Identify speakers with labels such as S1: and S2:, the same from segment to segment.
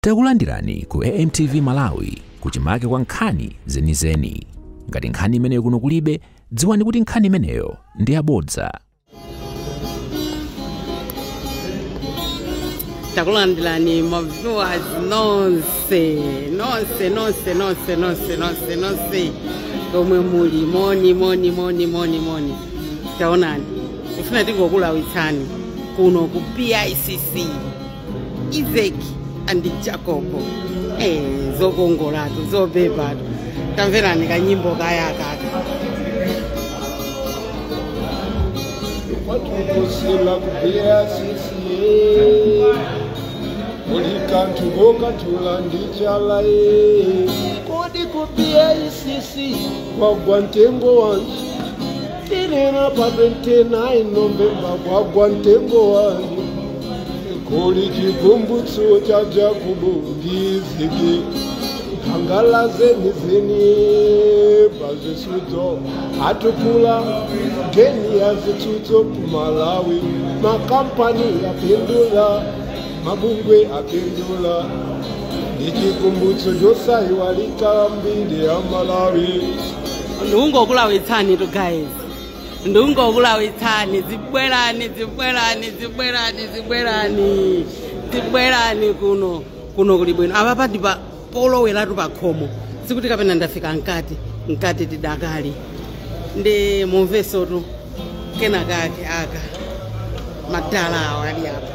S1: Takulandirani ku AMTV Malawi kuchimake kwa nkhani zenizeni. Ngati nkhani imeneyo kuno kulibe, dziwani kuti nkhani imeneyo ndi yabodza.
S2: Takulandirani ma viewers nonse nonse nonse nonse nonse nonse nonse komwe muli, moni moni moni moni moni. Taonani, ifuna tingokulawitsani kuno ku BICC, Isaac and Jacob. Zokongolatu, zobebatu. Tamverani kanyimbo kaya kaka.
S3: Kwatukosela ku BICC uli kanthu kokatula ndi chala kodi ku BICC kwagwa mtengo wanji tinena pa 29 Novemba kwagwa mtengo wanji kuli chikumbutso cha Jacobo ndi Isaki khangala zeni zeni pazisudzo atukula geni ya zitsutso kumalawi makampani apindula mabungwe apindula ndi chikumbutso chosaiwalika mbiri ya Malawi.
S2: Ndingokulawitsani tu guys, ndingokulawitsani, zibwerani zibwerani zibwerani zibwerani zibwerani kuno kuno kuli bwino. Apa pati pa poloweratu pa khomo, sikuti kapena ndafika mkati mkati tidakali ndi mumvesotu kenakake aka madala awo ali apa.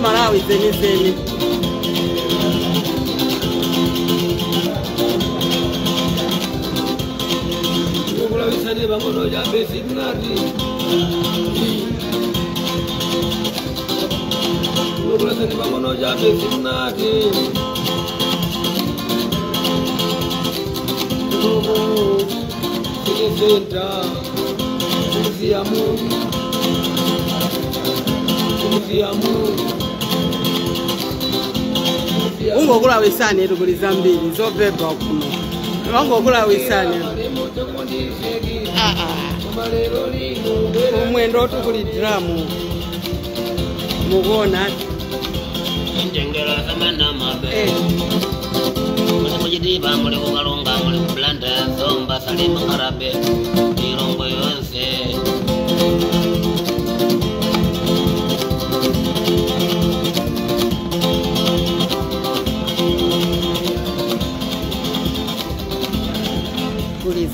S2: Malawi zeni zeni. Ungokulawitsani kuli zambiri zobeba kuno. Ungokulawitsani. Umwendo kuli dramu. Mukuona
S4: njengera samana mabe. Muli kujidiba muli kukalonga muli kublanda zomba salima ngarabe irongo yonse.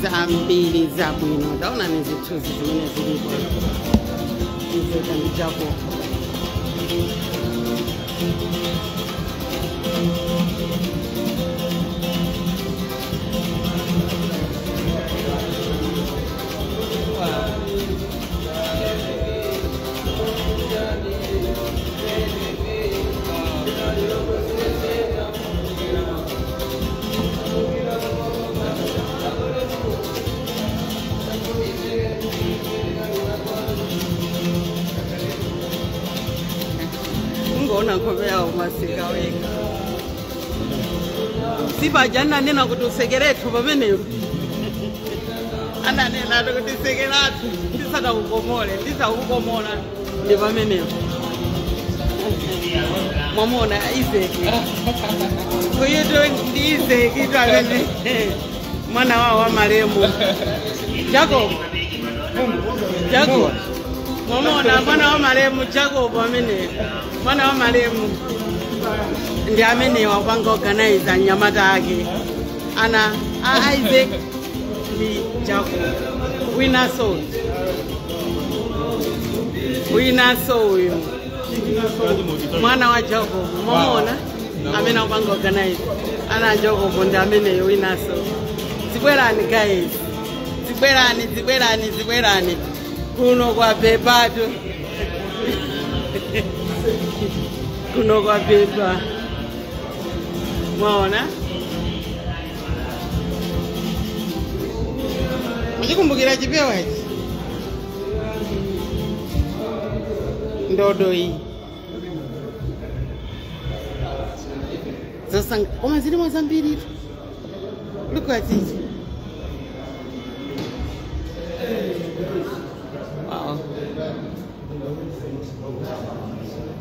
S2: Zambiri zabwino ndaona nizithuzi zimene zilipo Isaac and Jacob. Ngona nkhope yawo masika weka sipaja ananena kuti usekerethu pamenepo, ananena kuti sekeratu ndisadakukomole ndisakukomola ndi pamenepo. Mwamona Isaac uyu ndi Isaac tu amene mwana wawo wa malemu Jacob. Jacob mwamona mwana wa malemu Jacob amene mwana wa malemu ndi amene wapanga organize anyamata ake ana a Isaac ndi Jacob. Winaso winaso uyu mwana wa Jacob mwamona amene wapanga organize ana Jacob ndi ameneyo winaso. Zibwerani guys, zibwerani zibwerani zibwerani kuno kwa bebatu. Kuno kwabeba. Mwaona? Muchikumbukira chipewa ichi? Ndodo iyi. Zosanga koma zilimo zambiri. Look at it. Wow.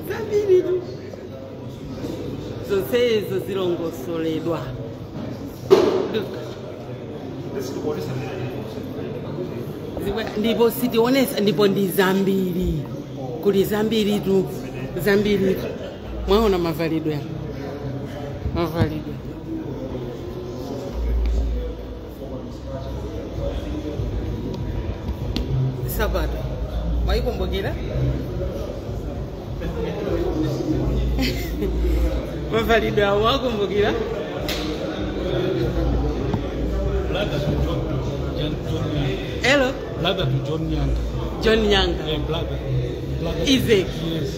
S2: Zambiri. Zonsezo zilongosoledwa. Look. Ndipo sitionesa ndipo ndi zambiri. Kuli zambiri tu. Zambiri. Mwaona mavalidwe ya. Mavalidwe. Sabato. Mwayikumbukira? Mavalidwe awo wakumbukira? Hello?
S5: Brother to John Nyanga.
S2: John Nyanga.
S5: Yeah, brother. Brother.
S2: Isaac.
S5: Yes.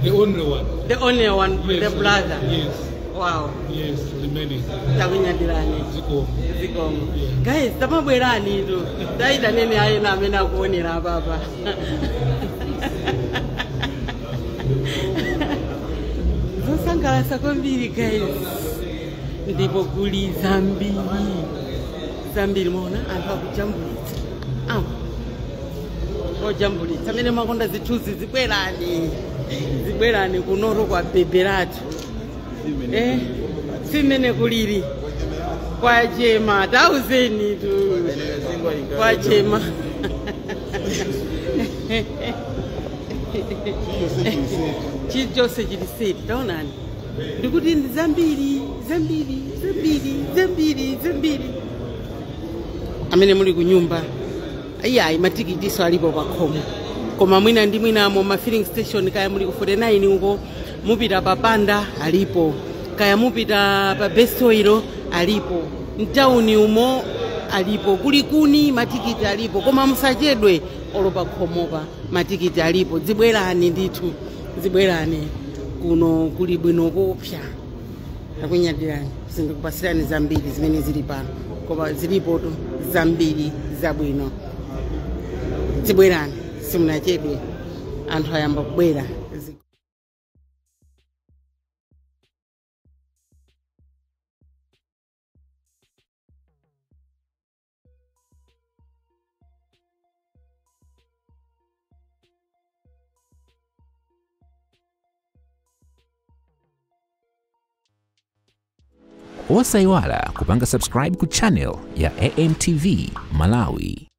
S5: The only one.
S2: The only one,
S5: yes.
S2: The brother.
S5: Yes.
S2: Wow.
S5: Yes, remaining.
S2: Takunyadirani.
S5: Zikomo.
S2: Zikomo.
S5: Yeah.
S2: Guys, tamabwerani tu. Taita nene ayena amene akuonera papa. Zosangalatsa kwambiri guys. Ndipo kuli zambiri. Zambiri mwaona anthu akujambulitsa. Ojambulitsa amene makonda zithunzi zibwerani. Zibwerani kunoro kwa beberatu. Simene kuliri. Kwa chema tauzeni tu. Kwa chema. Chilichonse chili seti taonani. Ndikuti ndi zambiri, zambiri, zambiri, zambiri, zambiri. Amene muli kunyumba. Iyayi matikitiso alipo pakhomo. Koma mwina ndi mwinamo ma filling station kaya muli ku 49 uko mupita pa Panda alipo. Kaya mupita pa Best Oil alipo. Mtauni umo alipo. Kulikuni matikiti alipo. Koma musachedwe olo pakhomopa matikiti alipo. Zibwerani ndithu. Zibwerani kuno kuli bwino kopsa. Akunyadirani. Sindikupasirani zambiri zimene zili pano. Koma zilipo tu zambiri zabwino. Zibwerani simunachedwe anthu ayamba kubwera.
S1: Osayiwala kupanga subscribe ku channel ya AMTV Malawi.